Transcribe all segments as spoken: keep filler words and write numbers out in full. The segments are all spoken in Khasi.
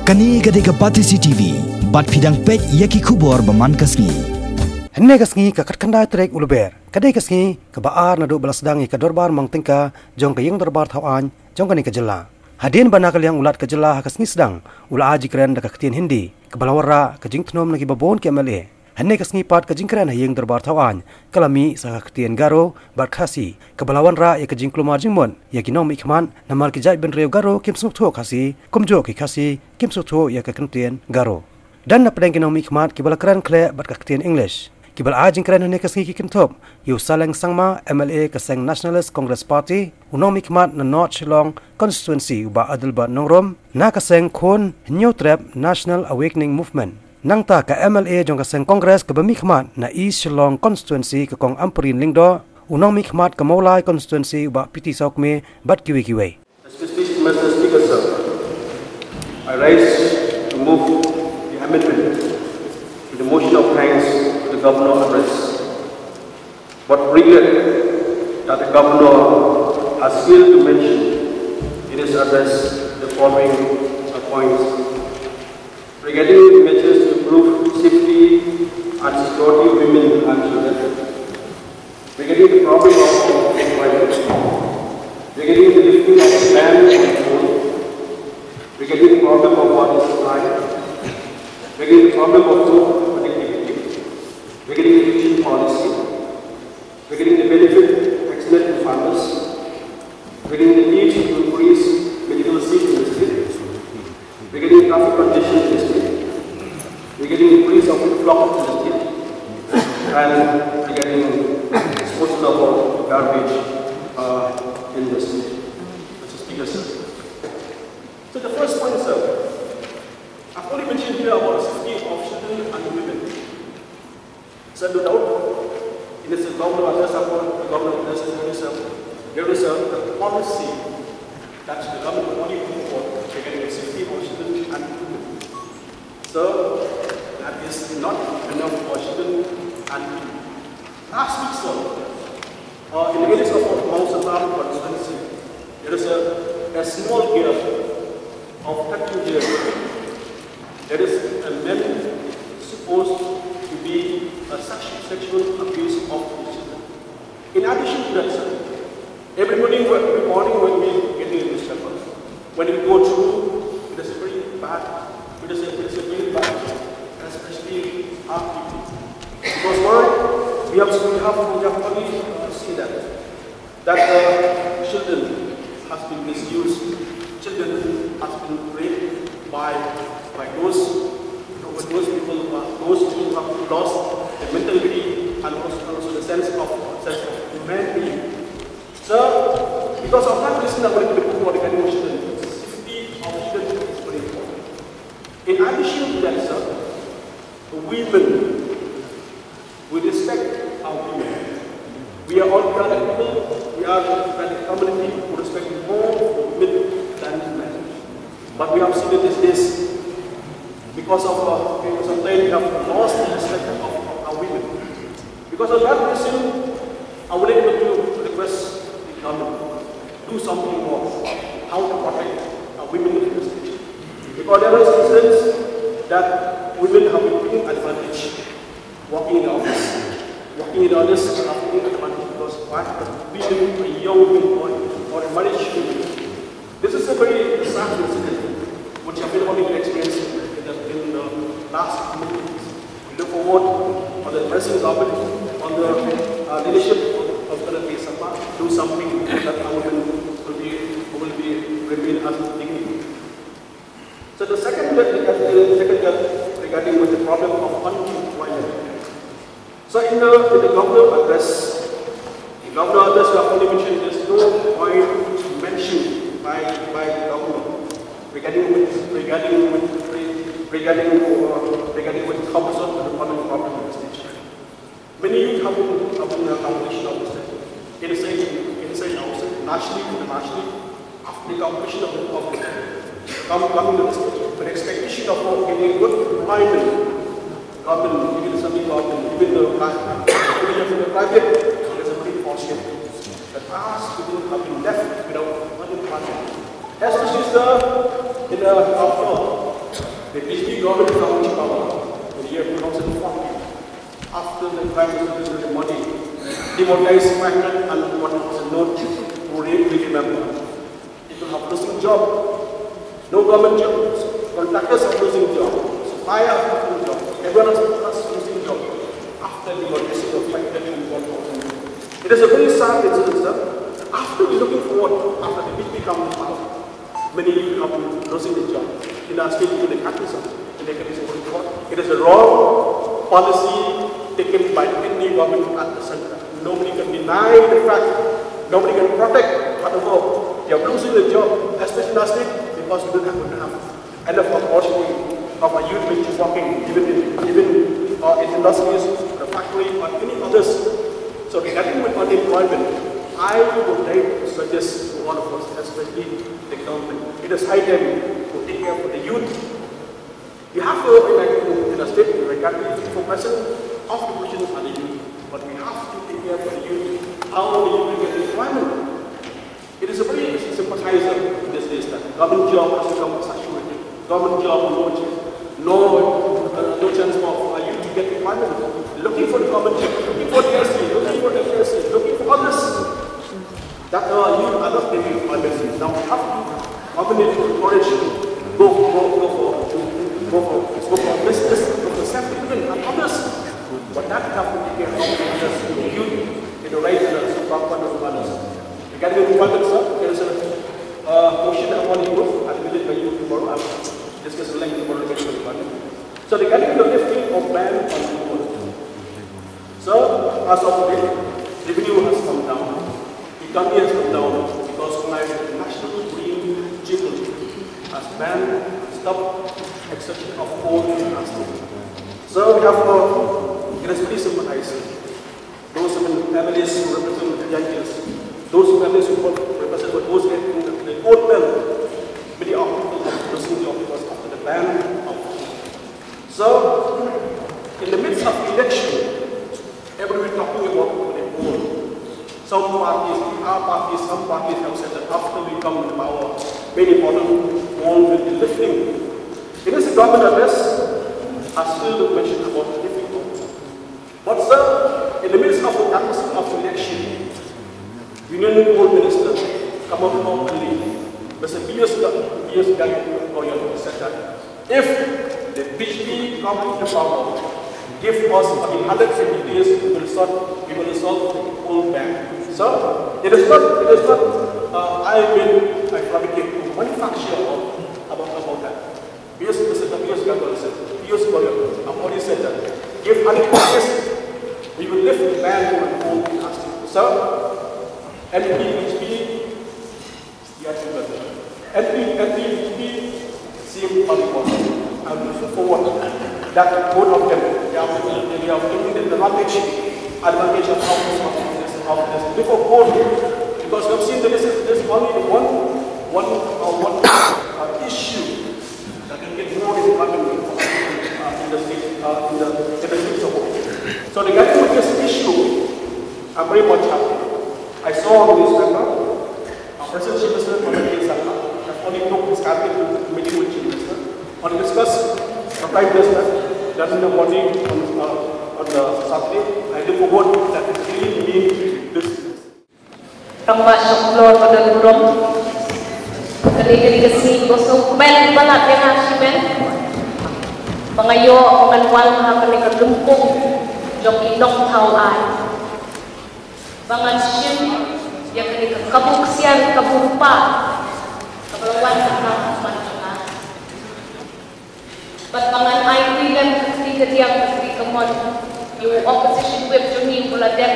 Kane ka dei ka Batesi T V, bad phi dang peit ïa ki khubor ba man ka sngi. Hynne ka sngi ka khatkhyndai tarik u Lber, ka dei ka sngi kaba ar naduh ba la sdang ïa ka dorbar mongtyngka jong ka ïing dorbar thaw aiñ jong kane ka jylla. Hadien ba na ka liang u Lat ka jylla ha ka sngi sdang u la ai jingkren da ka ktien Hindi, kaba la wanrah ka jingthnum na kiba bun ki M L A. Hynne ka sngi pat ka jingkren ha ïing dorbar thaw aiñ ka la mih sa ka ktien Garo bad Khasi, kaba la wanrah ïa ka jingkulmar jingmut ïa ki nongmihkhmat, namar ki jaitbynriew Garo kim sngewthuh Khasi, kumjuh ki Khasi kim sngewthuh ïa ka ktien Garo. Don na pdeng ki nongmihkhmat kiba la kren khleh bad ka ktien English. Kiba la ai jingkren hynne ka sngi ki kynthup ïa u Saleng Sangma, M L A ka seng Nationalist Congress Party, u nongmihkhmat na North Shillong Constituency u Bah Adelbert Nongrum, na ka seng Khun Hynñiewtrep National Awakening Movement. Nangta ka M L A jong ka seng Congress kaba mihkhmat na East Shillong Constituency ka Kong Ampareen Lyngdoh, u nongmihkhmat ka Mawlai Constituency u Bah P T Sawkmie bad kiwei kiwei. Mister Speaker, sir, I rise to move the amendment to the motion of thanks to the Governor address, but regret that the Governor has failed to mention in his address the following points. Regarding the measures to improve safety and security of women and children. Regarding the problem of employment. Regarding the lifting of the ban on coal. Regarding the problem of water supply. Regarding the problem of road connectivity. Regarding the education policy. Regarding the benefit extended to farmers. Regarding the need to increase medical seat in the state. Regarding traffic congestion in the state. Regarding increase of flock in the state. And regarding disposal of garbage, uh, in the state. Mister Speaker, sir. So the first point, sir, I've only mentioned here about safety of children and women. So no doubt, in this government address, of course, the government address, there is a, there is a policy that the government only put for regarding the safety of children and women. So that is not enough for children and women. Last week, sir, uh, in the areas of Mawsalam constituency, there is a, a small girl of thirteen years. There is a man supposed to be a sexu-, sexual abuse of the children. In addition to that, sir, every morning, when, every morning when we get the newspaper, when we go through, it is very bad. It is a, it is a very bad, especially our people. Because why? We have, we have, we have only, uh, seen that that, uh, children has been misused, children has been raped by, by those, you know, those people, uh, those people who have lost the mentality and also, also the sense of, sense of humanity. So, because of that reason, I want to put forward the kind of children. Safety of children is very important. In addition to that, sir, women, we respect our women. We are all, we are the people, we are the, we are the community who respect more women than men. But we have seen it these days because of, uh, sometimes we have lost the respect of our women. Because of that reason, I would like to request the government, do something more, how to protect our women in this nation. Because there are incidents that women have been taken advantage, working in the office, working in the office, and are taken advantage because why? Being a young woman or, or a married woman. This is a very sad incident which everyone is experiencing in the, in the last few months. We look forward on the present government, on the, uh, leadership of, of Doctor P. Sangma, do something that our women will be, will be remain as dignity. So the second, the second regarding with the problem of unemployment. So in the, in the governor address, the governor address, we have only mentioned, there's no point mentioned by, by the governor regarding with, regarding with, regarding, uh, regarding with how to solve the employment problem in this nation. Many youth have been, have been, uh, competition of this. Inside, inside outside, nationally, internationally, after the competition of, of come, coming to this, with expectation of getting good employment, government, even the semi-government, even the private, even the private, there's a very fortunate. But us people have been left without one employment. Especially, sir, in the governor, The B J P government comes to power in the year two thousand fourteen, after the Prime Minister Narendra Modi demonetized five hundred and one thousand notes, who really remember. People have losing job, no government jobs, contractors are losing job, suppliers are losing job, everyone else is losing job after demonetization of five hundred and one thousand notes. It is a very sad incident, sir. After we looking forward, after the B J P comes to power, many people have been losing their job. In our state, even the country, sir, in the country, sir, it is a wrong policy taken by any government at the center. Nobody can deny the fact. Nobody can protect whatever they are losing the job, especially in our state, because we don't have enough, enough opportunity of our youth which is working, even in, even uh, in industries, the factory, or any others. So regarding with unemployment, I would like to suggest to all of us, especially the government, it is high time to take care for the youth. We have to, in a, in a state, we can be four percent of the population are the youth, but we have to take care for the youth, how the youth will get employment. It is a very sympathizer in this days that government job has become saturated. Government job, no, ch- no, uh, no chance for, for a youth to get employment. Looking for the government job, looking for the S C, looking for the S C, looking for others. That uh, you are not getting employment. Now we have to, government need to encourage you. Go, go, go for, go for, go for business, go for self-employment and others. But that we have to take care of others, the youth, in the right, uh, so proper, uh, manners. Regarding the employment, sir, there is a uh, motion upon import. I'll visit by you tomorrow. I'll discuss at length tomorrow regarding the employment. So regarding the lifting of ban on import, sir, as of today, revenue has come down. Economy has come down because of the national green jubilee has banned, stopped extraction of coal and plastic. So we have uh, it is very simple, I say. Those M L As who represent the Jaiñtias, those M L As who represent those in the coal belt, many of people have losing job because of the ban of. So, in the midst of election, everybody talking about the coal. Some parties, our parties, some parties have said that after we come in power, many important coal will be lifting. In his government address, I still mentioned about lifting coal. But sir, in the midst of the atmosphere of election, Union Coal Minister come out openly, Mister Piyush Ga- Piyush Goyal said that if the B J P come to power, give us only hundred twenty days, we will solve, we will solve the coal ban. So it is not, it is not. Uh, I will, I fabricate, manufacture about about about that. Piyush, Mister Piyush Goyal said, Piyush Goyal, I've already said that. Give hundred days, we will lift the ban on coal blasting. So, N P P, B J P, we are together. N P P, N P P, B J P, same party. I'm looking forward that both of them, they are, they are taking the advantage, advantage of this, of this, of this. Before coal, because we have seen that this is, this is only one, one, uh, one uh, issue that can get more in the, uh, in the state, uh, in the, in the state of. So regarding with this issue, I'm very much happy. I saw on the newspaper, uh, President Chief Minister Madam K Sangma have only took this cabinet meeting with Chief Minister on discuss the Prime Minister that in the morning on, uh, on the Saturday. I look forward that it really mean this. Tang ba shok lor ba don burom. Kane kane ka sngi ko sngewkmen palat ïa nga shimet ba nga ïoh ba ngan wan ha kane ka lympung jong ki nongthaw aiñ, ba ngan shim ïa kane ka kabu ksiar kabu kpa kaba la wan na ka man jong nga. Bad ba ngan ai kti lem ka kti kadiang ka kti kamon ïa u opposition whip jong ngi ba la dep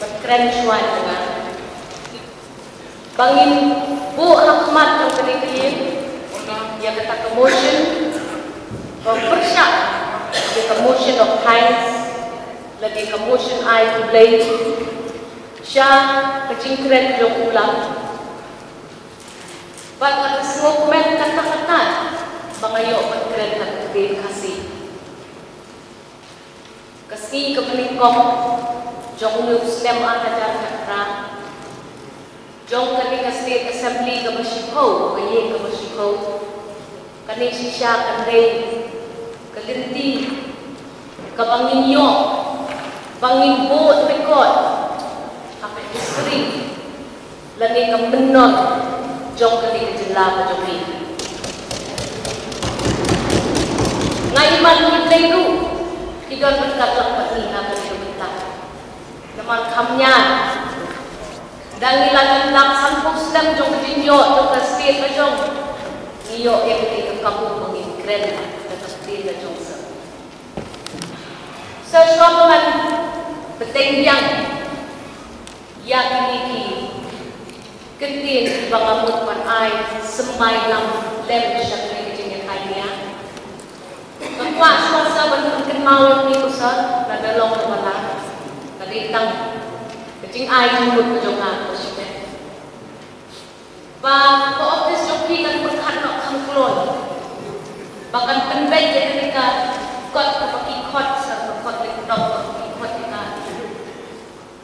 bad kren shuwa ïa nga. Ba ngin buh ha khmat jong kane ka ïing ïa kata ka motion, ba pyrshah ïa ka motion of thanks lane ka motion ai khublei sha ka jingkren jong u Lat. Bad nga sngewkmen katta katta ba nga ïoh ban kren ha ka ktien Khasi. Ka sngi kaba nyngkong jong une u snem ar hajar khatphra jong kane ka State Assembly kaba shiphew, ka ïing kaba shiphew, ka Kane shisha kan dei ka lynti kaba ngin ïoh ba ngin bud record ha ka history lane ka mynnor jong kane ka jylla ka jong ngi. Nga ïohi ba ngi Blei ruh ki don ryngkat lang bad ngi ha kane ka bynta. Namar kham ñiah, da ngi la dang dap sanphew snem jong ka jingïoh jong ka state la jong, ngi ïoh ïa kane ka kabu ba ngin kren da ka state la jong sa. Sa shuwa ba ngan bteng biang ïa kine ki kyntien kiba nga mut ban ai symbai lam lem sha kane ka jingïakhun ïa. Nga kwah shuwa sa ban pynkynmaw ïa phi ko sa, lada long kaba lah, ka dei tang ka jingai jingmut ka jong nga ko shisha. Ba ka office jong phi kan pyrkhat noh kham kloi ba kan pynbeit ïa kane ka kot kaba ki khot sa, ka kot lyngdoh kaba ki khot ïa ka.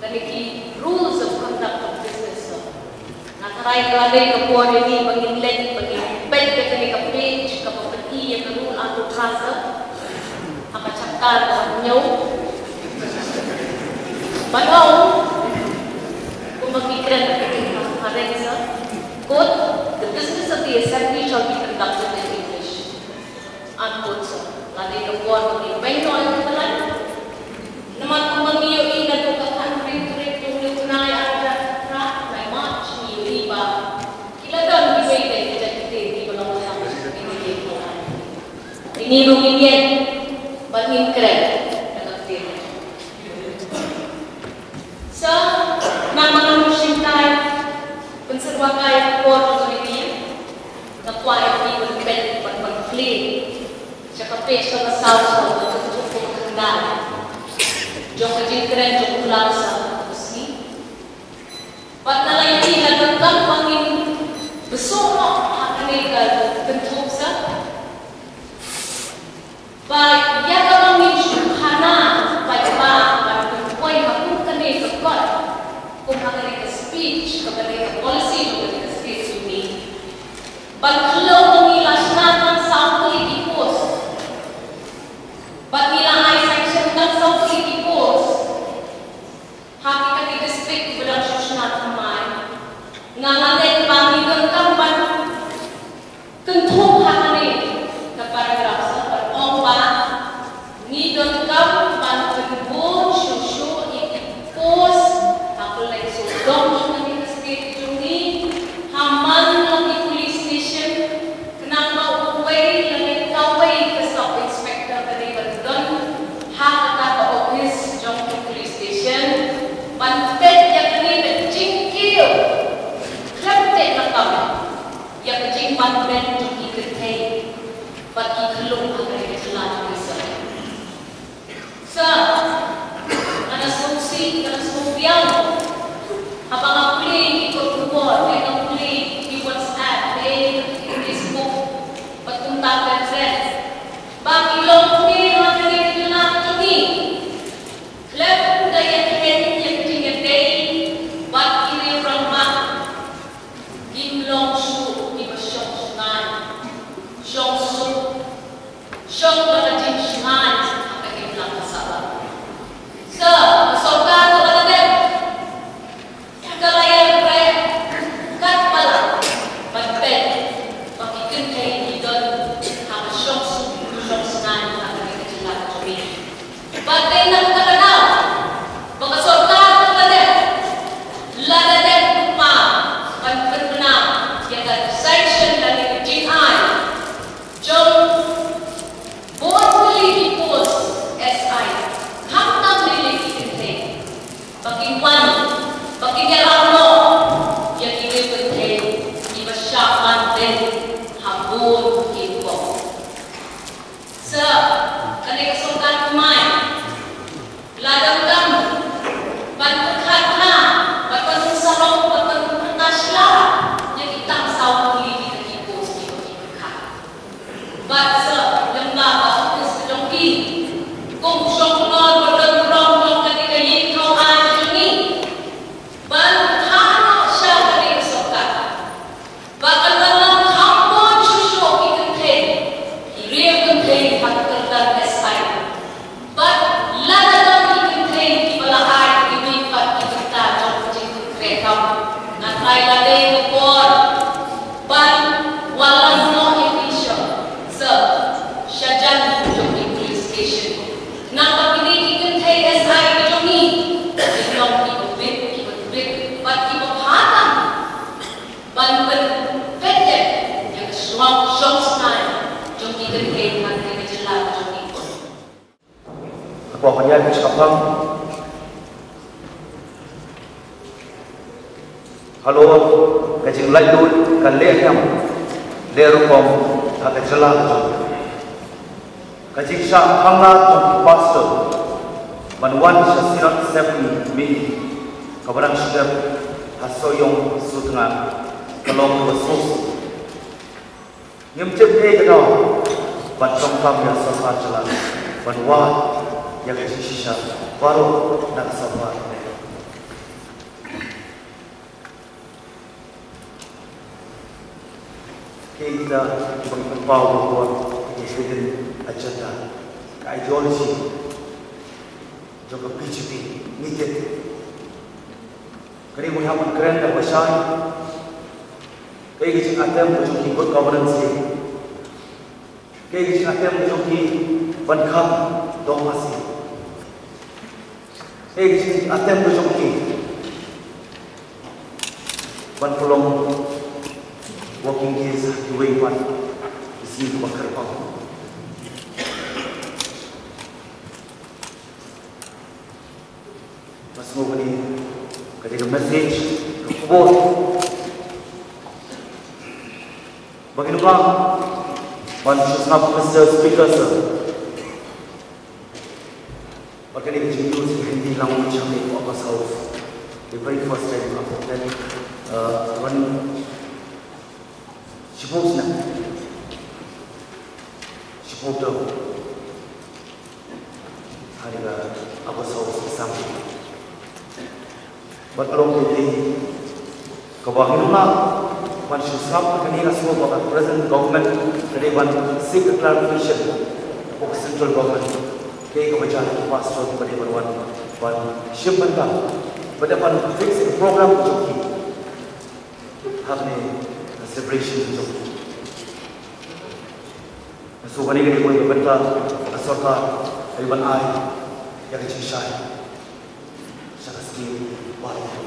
Kane ki rules of conduct of business, sir. Nga tharai ka la dei ka por ïa ngi ba ngin leit, ba ngin peit ïa kane ka page kaba pyni ïa ka rule article, sir. Ha ka chapter kaba hynñiew. Ba ong, kumba ki kren ha ka phareng, sir. Quote, "The business of the assembly shall be conducted in English." An put sa. Lada ka por ba ngi beiñ noh ïa ka Blei. Namar kumba ngi ïohi naduh ka khatphra tarik jong u bnai ar hajar phra, bnai March, ngi ïohi ba ki la don kiwei de ki jait ktien kiba long ha ka ktien. Ngi ruh ngin ïeng ban ngin kren da ka ktien. Sa, namar ngi shim kai, pynsyrwa kai por jong ngi, nga kwah ïa phi ban peit, ban, ban plie sha ka page kaba saw, saw, kaba khatphra khyndai jong ka jingkren jong u Lalsa Kusni. Bad nga la ïohi ha ka kam ba ngin bsut noh ha kane ka kynthup sa. Ba ïa kaba ngin shu khana paidbah ban pynpoi ha kum kane ka kot, kum ha kane ka speech, kaba dei ka policy jong kane ka state jong ngi. Ban khlem ba ngi la shna tang saw tylli ki post. Ba ngi la ai sanction tang saw tylli ki post ha ki kati district kiba dang shu shna thymmai. Nga la leit ba ngi donkam ban kynthup ha kane ka paragraph sa, ban ong ba ngi donkam ban pynbun shuh shuh ïa ki post ha kylleng sawdong jong kane ka state jong ngi, ha man la ki police station, khnang ba uwei lane kawei ka sub inspector ka dei ban don ha kata ka office jong ka police station ban peit ïa kane ka jingkiew khlem teh lakam ïa ka jingban beiñ jong ki kynthei bad ki khyllung ha kane ka jylla jong ngi sa. Sa, nga da sngewsih, nga da sngewbiang haba nga pule ki kot khubor, nga pule ki WhatsApp, ki Facebook, bad kumta kren kren ba ki longkmie ha kane ka jylla ka jong ngi khlem da ïa khein ïa ka jingïadei bad ki riew rangbah. Kim long shuh kiba shong shngaiñ, shong suk, shong da ka jingshngaiñ ha ka imlang ka sahlang. Sa ka sorkar kaba la dep ka la ïalehkai katba lah ban peit ba ki kynthei ki don ha ka shong suk, shong shngaiñ ha kane ka jylla ka jong ngi. Bad dei na kata ka daw ba ka sorkar ka la dep, lada dep kumba ban pynbna ïa ka sanction lane ka jingai jong bun tylli ki post S I, khamtam lei lei ki kynthei, ba kin wan, ba kin ïarap noh ïa ki riew kynthei kiba shah ban beiñ ha bun ki rukom. Sa kane ka sorkar thymmai la donkam ban pyrkhat bha, ban pynsarom, ban pynpyrta shlur ïa ki tang saw tylli ki post kiba ki pyrkhat. Bad sa lem bad ka office ka jong ki, kum u shongknor ba don burom jong kane ka ïing thaw aiñ ka jong ngi, ban pyrkhat sha kane ka sorkar. Ba kan wan long kham bun shuh shuh ki kynthei Ka kwah ban ïaid shaphang halor ka jinglaitluid ka leh niam leh rukom ha ka jylla ka jong ngi. Ka jingshah hangne jong ki pastor ban wan sha Synod Assembly Meeting kaba dang shu dep ha Sohiong Sutnga ka long kaba sngewsih. Ngim tip ei ka daw ban donkam ïa sorkar jylla ban wad ïa ka jingshisha baroh na ka sorkar. Kita kiba ngi pynpaw ba ka hidden agenda, ka ideology jong ka B J P ngi tip. Kane ka mut hap ban kren da ba shai. Kaei ka jingatem ka jong ki good governance, kaei ka jingatem ka jong ki ban kham dong masi, kaei ka jingatem ka jong ki ban pynlong working days ha kiwei pat ki sngi kiba kyrpang. Nga sngew kane ka dei ka message, ka khubor ba ngin ym lah ban shu sngap, Mister Speaker, sir. Bad kane ka jingïohi Hindi lang mynta ha August House, the very first time I've attended, uh, one shiphew snem, shiphew term. Ha kane ka August House ka Assam. Bad ka long kawei kaba ngin ym lah ban shu sngap. Kane nga sngew ba ka present government ka dei ban seek a clarification hapoh ka central government. Kaei kaba jia ha ki pastor kiba dei ban wan ban shim bynta, ba dei ban fix a program ka jong ki ha kane ka celebration ka jong ki. Nga sngew kane ka dei kawei ka bynta ba ka sorkar ka dei ban ai ïa ka jingshai sha ka state baroh.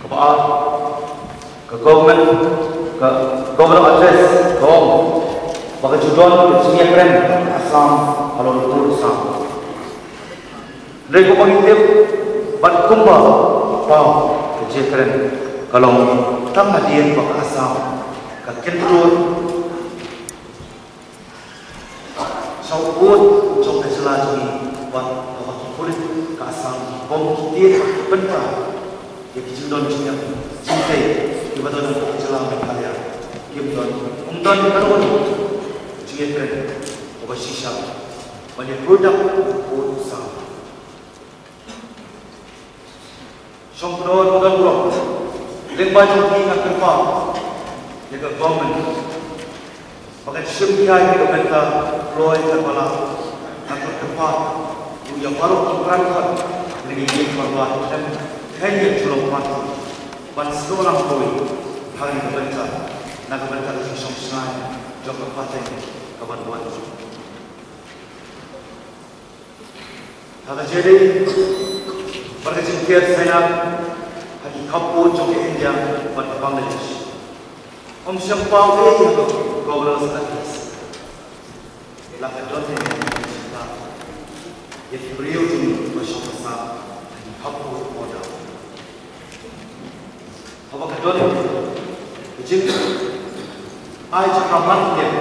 Kaba ar, ka government, ka governor address ka ong ba ka ju don ka jingïakren Assam halor ka pud Assam. Hynrei kumba ngi tip bad kumba paw, ka jingkren ka long tang hadien ba ka Assam ka kyntur sha u pud jong ka jylla jong ngi, bad haba ki pulit ka Assam ki bom ki tied bad ki pynpra ïa ki jingdon jingem jingtei kiba don ha ka jylla Meghalaya, kim don, ym don kano kano ka jingkren kaba shisha ban ïakhlad ïa u pud u Assam. Shong Kynnoh Kyndoh Burom, lyngba jong phi nga kyrpad ïa ka government ba kan shim khia ïa ka bynta kloi kyrpang. Nga kyrpad ruh ïa baroh ki kynrad khot na ki ïing dorbar, khlem kheiñ ïa ka jingpang ban snoh lang kawei ha kane ka bynta, na ka bynta ka jingshong shngaiñ jong ka pateng kaban wan. Ha ka jingïadei bad ka jingker China ha ki khappud jong ka India bad ka Bangladesh, ym shym paw ei ha ka Governor's Address. La ka don ne ka jingkyrpad ïa ki briew jong ngi kiba shong ba sah ha ki khappud border. Haba ka don ka jingai jingkyrpad hapdeng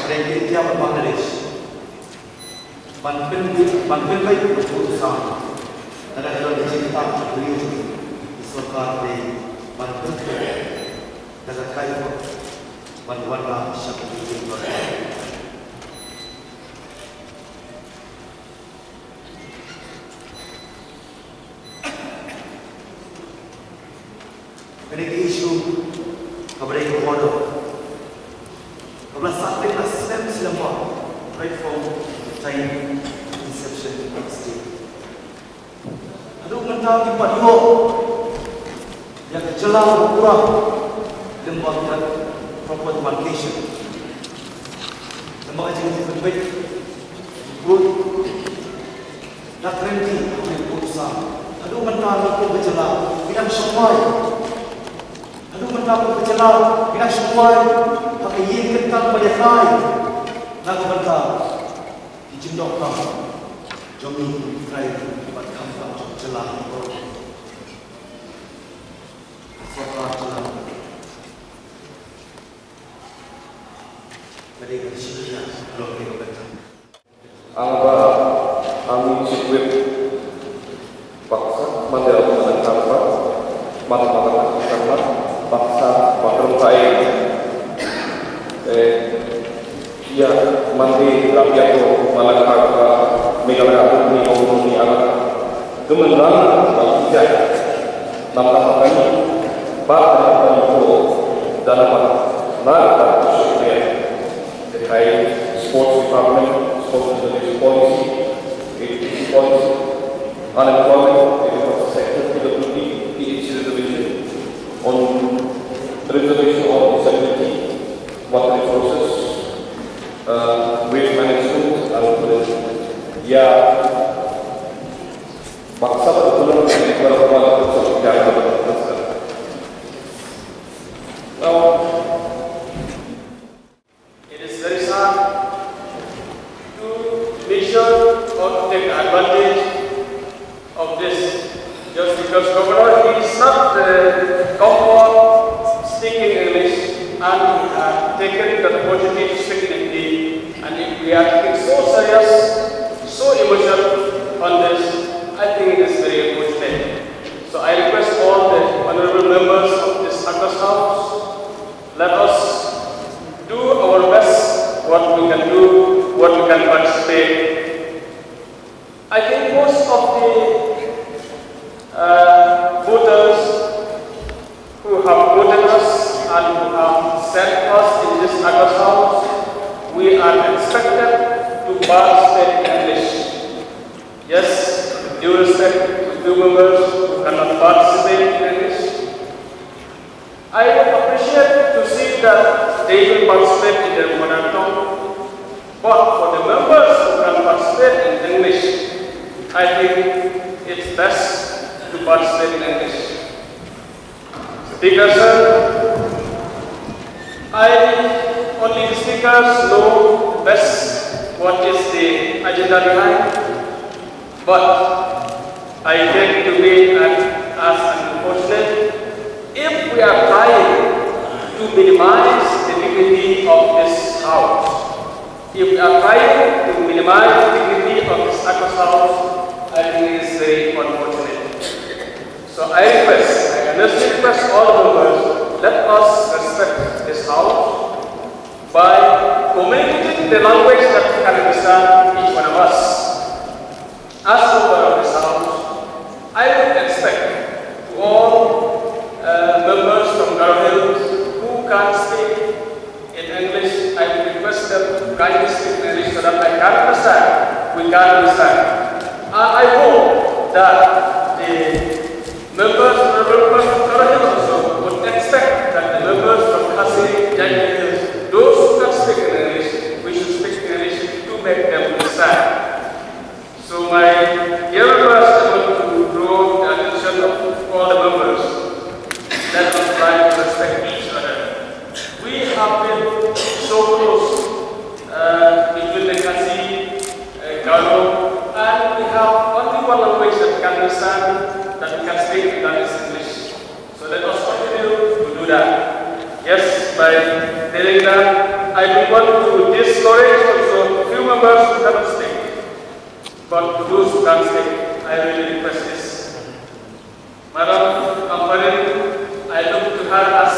ka India bad Bangladesh ban pyn, ban pynbeit ïa u pud u Assam, lada ka don ka jingtap ka briew jong ngi, ka sorkar ka dei ban pynbeit da ka kai ban wanrah sha ka briew jong ngi. Kane ka issue kaba dei ka border kaba la sah teng ha snem snem ba, right from the time inception of the state. Haduh mynta ngim pat ïoh ïa ka jylla ba pura lyngba ka proper demarcation. Lyngba ka jingpynbeit pud na ka rynti ha u pud u Assam. Haduh mynta ngi kum ka jylla ngi dang shong wai. Haduh mynta Ka jylla, ngi dang sngewbha ha ka ïing kyntang ba ïatai na ka bynta ki jingdonkam jong ngi ki trai bad khamtam jong ka jylla. Sorkar jylla. Ka dei ka shisha ka long ka bynta. Ang ba, ang Chief Whip, baksa, mande aku na kapa, mata mata kapa, baksa, bakrum kai. Eh, ya, mande rapi aku, mana kapa, Meghalaya aku ni, aku ni, ala. Kemenrang, bagi kita, nampak apa ni, bak, apa ni, ko, dalam, na, tak, ya. Te hai sports department, sports reservation policy, education policy, unemployment, agriculture sector, P W D, P H C reservation, on reservation on disability, water resources, uh, waste management, and tourism. Ya, baksa ba tulung, baksa ba tulung. Now, it is very sad to measure or to take advantage of this, just because Governor, he is not, uh, comfort speaking English, and he had taken the opportunity to speak in Hindi. And if we are taking so serious, so emotional on this, I think it is very unfortunate. So I request all the honorable members of this August House, let us do our best, what we can do, what we can participate. I think most of the, uh, voters who have voted us and who have sent us in this August House, we are expected to participate in English. Yes, with due respect to few members who cannot participate in English, I would appreciate to see that they will participate in their mother tongue, but for the members who can participate in English, I think it's best to participate in English. Speaker, sir, I, only the speakers know best what is the agenda behind. But I take to be as, as unfortunate if we are trying to minimize the dignity of this house. If we are trying to minimize the dignity of this August House, I think it is very unfortunate. So I request, I earnestly request all the members, let us respect this house by communicating the language that can understand each one of us. As member of this house, I would expect to all, uh, members from Garo Hills who can't speak in English, I would request them to kindly speak in English so that I can understand, we can understand. Uh, I hope that the members, honorable members from Garo Hills also would expect that the members from Khasi, Jaintia Hills, those who can speak in English, we should speak in English to make them understand. So my dear members, I want to draw the attention of all the members. Let us try to respect each other. We have been so close, uh, between the Khasi, uh, Garo, and we have only one language that we can understand, that we can speak, and that is English. So let us continue to do that. Yes, by telling that, I don't want to discourage also few members who cannot speak. But to those who can speak, I really request this. Madam Ampareen, I look to her as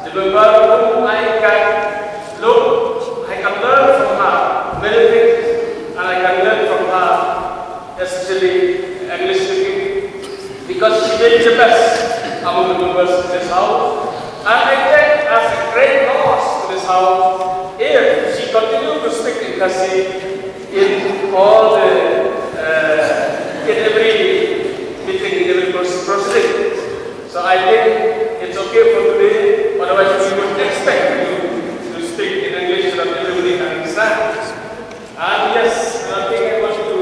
the member whom I can look, I can learn from her many things, and I can learn from her, especially English speaking, because she may be the best among the members in this house. And I take as a great loss to this house if she continued to speak in Khasi in all the, uh, in every meeting, in every pros-, proceeding. So I think it's okay for today, otherwise we would expect you to speak in English so that everybody can understand. And yes, another thing I want to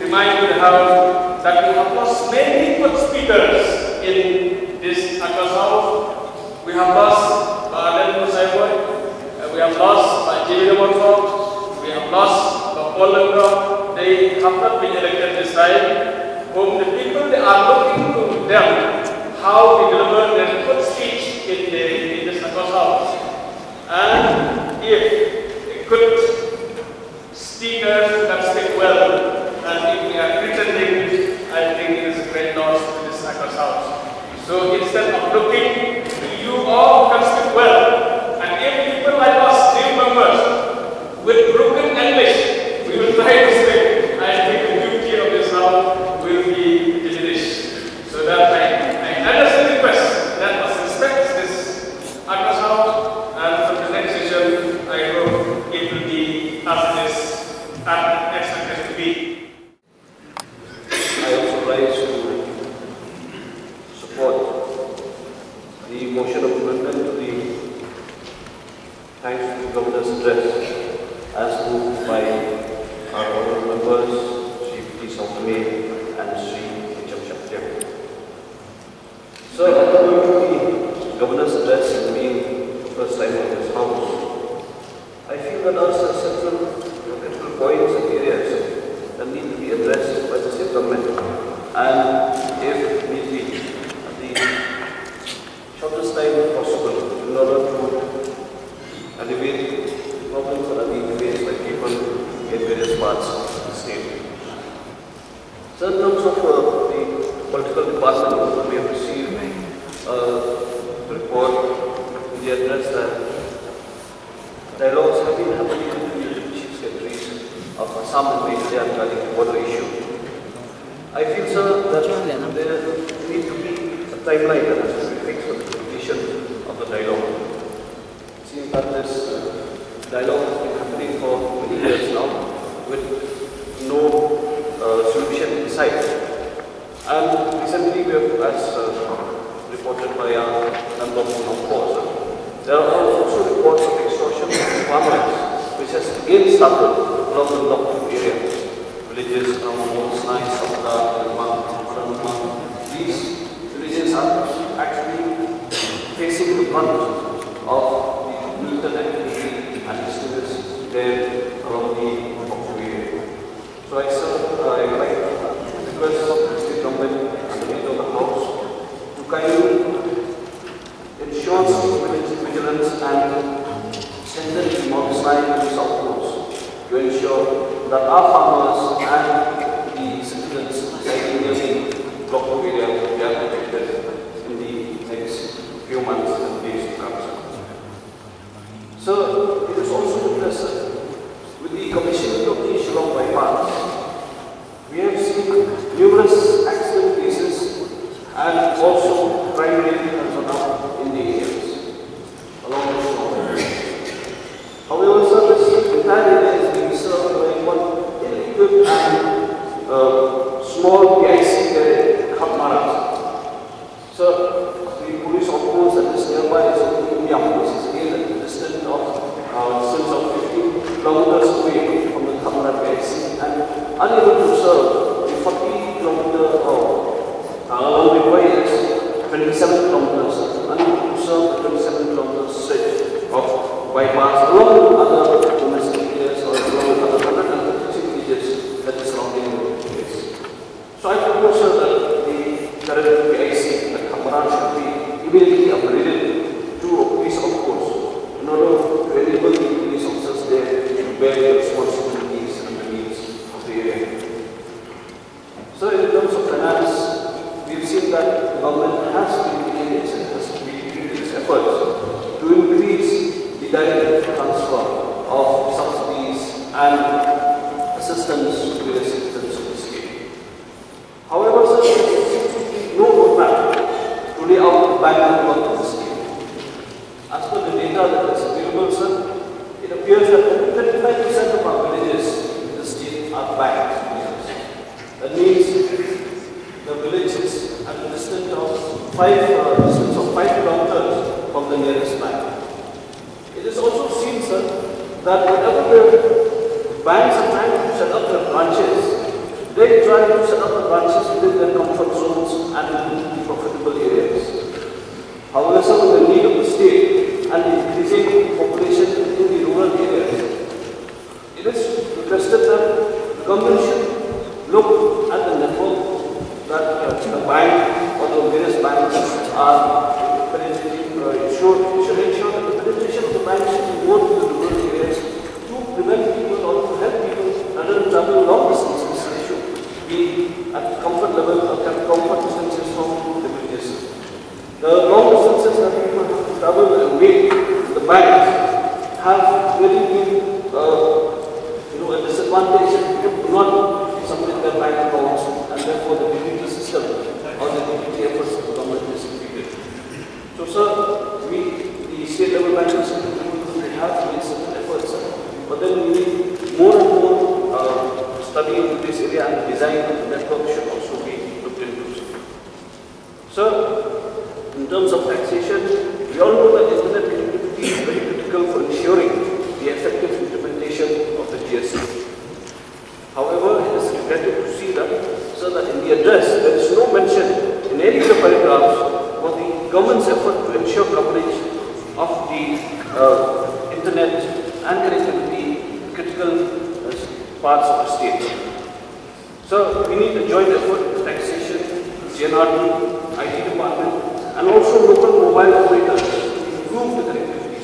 remind you how that we have lost many good speakers in this August House. We have lost whom the people, they are looking to them how they deliver their good speech in the, in this August House. And if a good speakers that speak well, and if we are pretending, I think it is a great loss to this August House. So instead of looking to you all who can speak well, and if people like us, new members, with broken English, we will try to speak, I think the beauty of this house will be diminished. So that I, I earnestly request, let us respect this August House, and for the next session, I hope it will be as it is, as expected to be. I also rise to support the motion of amendment to the thanks to the governor's address as moved by our honorable members, Shri P Sawkmie and Shri H M Shaktiang. So, at the point of the governor's address and being the first time in this house, I feel that there are some central critical points and areas that need to be addressed by the state government, and if need be, at the shortest time possible in order to alleviate the problems that are being faced by people in various parts of the state. So in terms of uh, the political department, we have received a report in the address that dialogues have been happening between the chief secretaries of Assam and Meghalaya regarding the border issue. I feel, sir, that there need to be a timeline that has to be fixed for the completion of the dialogue. It seems that this uh, dialogue has been happening for many years now with no uh, solution in sight. And recently, we have, as uh, reported by our member from Nongpoh, there are also reports of extortion of farmers, which has again started along the Block two area. Villages around Mawsnai, Sawdar, Rengmang, Rengmang, these villages are actually facing the brunt of the militant activity and disturbance there around the Block two area. So I, sir, I would like to request the state government and the leader of the house to kindly ensure vigilance and strengthen the Mawsnai police outpost to ensure that our farmers and the citizens residing near the Block two area, they are protected in the next few months and days to come, sir. So it is also witnessed, sir, with the commissioning of the Shillong bypass, we have seen numerous accident cases and also crime rate has gone up in the areas along the shore. However, sir, this entire area is being served by one ill-equipped and uh, small P I C garage, Khapmara. So, the police outpost that is nearby is only Umiam, which is again a distance of uh, distance of fifty kilometers away from the Khapmara P I C, and unable to serve the forty kilometer uh, uh, along the way is twenty-seven kilometers, unable to serve the twenty-seven kilometers stretch of bypass along with other domestic areas or along with other hundred and thirty-three villages that is surrounding the place. So I propose, sir, that the current P I C at Khapmara should be immediately upgraded to a police outpost in order to enable the police officers there to bear the responsibilities and the needs of the area. So in terms of finance, we've seen that the government has been making its, has been making its efforts to increase the direct transfer of subsidies and assistance to the citizens of the state. However, sir, there seems to be no roadmap to lay out the plan of work for the state. As per the data that is available, sir, it appears that only thirty-five percent of our villages in the state are banked villages. That means the village is at a distance of five, uh, distance of five kilometers from the nearest bank. It is also seen, sir, that whenever the banks are trying to set up their branches, they try to set up the branches within their comfort zones and within the profitable areas. However, sir, with the need of the state and the increasing population in the rural areas, it is requested that the government should look at the Design of the network should also be looked into. So, in terms of taxation, we all know that internet connectivity is very critical for ensuring the effective implementation of the G S T. However, it is regrettable to see that, so that in the address, there is no mention in any of the paragraphs for the government's effort to ensure coverage of the uh, internet and connectivity in critical uh, parts of the state. So we need a joint effort with taxation, G N R D, I T department, and also local mobile operators to improve the connectivity.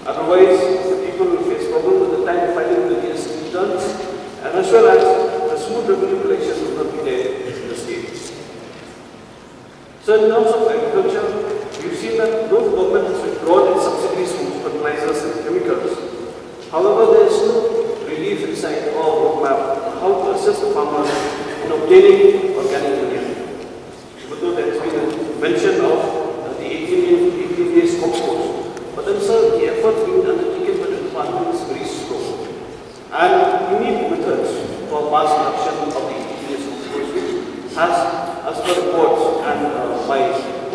Otherwise, the people will face problem with the time filing the G S T returns, and as well as the smooth revenue collection will not be there in the state. So in terms of agriculture, we've seen that though the government has withdrawn its subsidies from fertilizers and chemicals, however, there is no relief in sight or roadmap on how to assist the farmers in obtaining organic manure. Even though there has been a mention of uh, the eighteen, eighteen days compost, but then, sir, the effort being undertaken by the department is very slow. And we need methods for mass production of the eighteen days compost, which has, as per reports and uh, my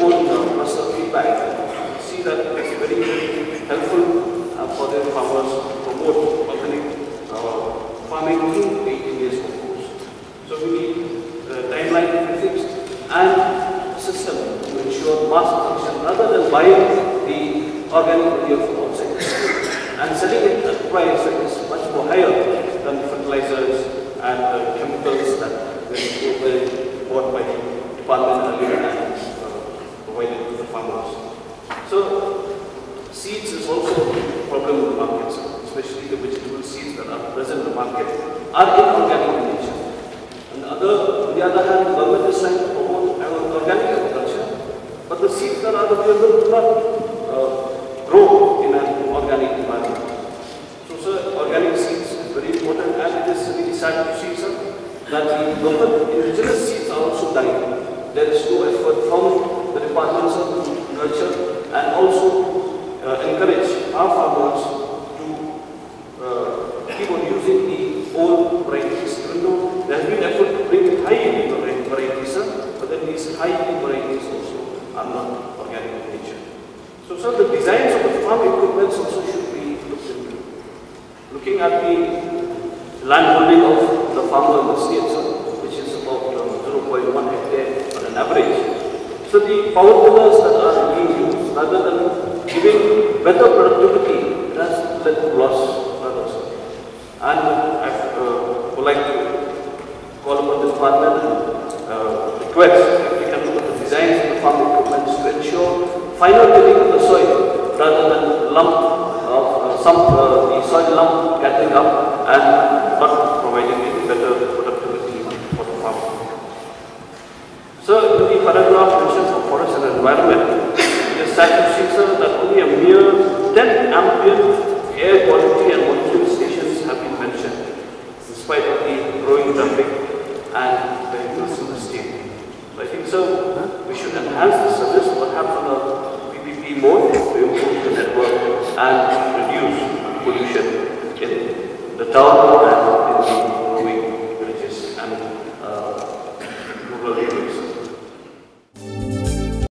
own uh, personal feedback, see that it is very, very helpful uh, for the farmers to promote organic uh, farming through the eighteen days compost. So we need a timeline to be fixed and a system to ensure mass production rather than buying the organic manure from outside the state and selling it at a price that is much more higher than the fertilizers and the chemicals that were were bought by the department earlier and uh, provided to the farmers. So, seeds is also a problem in the market, sir, especially the vegetable seeds that are present in the market are inorganic in nature. And the other, on the other hand, the government is trying to promote an organic agriculture, but the seeds that are available do not uh, grow in an organic environment. So, sir, organic seeds is very important, and it is really sad to see, sir, that the local indigenous seeds are also dying. There is no effort from the departments of nurture and also uh, encourage our farmers to uh, keep on using the old varieties, even though there has been effort to bring high yielding vari- varieties, sir, but then these high yielding varieties also are not organic in nature. So, sir, the designs of the farm equipments also should be looked into. Looking at the land holding of the farmer in the state, sir, which is about um, zero point one hectare on an average. So the power tillers that are being used, rather than giving better productivity, it has led to loss, rather, sir. And I uh, would like to call upon the department and uh, request if we can look at the designs of the farm equipments to ensure final tilling of the soil rather than lump of uh, some uh, the soil lump gathering up and not providing any better productivity for the farm. So in the paragraph mentioned for forest and environment, it is sad to see, sir, that only a mere ten ambient air quality and monitoring stations have been mentioned, in spite of the growing traffic and vehicles in the state. So I think, sir, we should enhance the service, perhaps on a P P P mode, to improve the network and reduce pollution in the town and in the growing villages and uh, rural areas.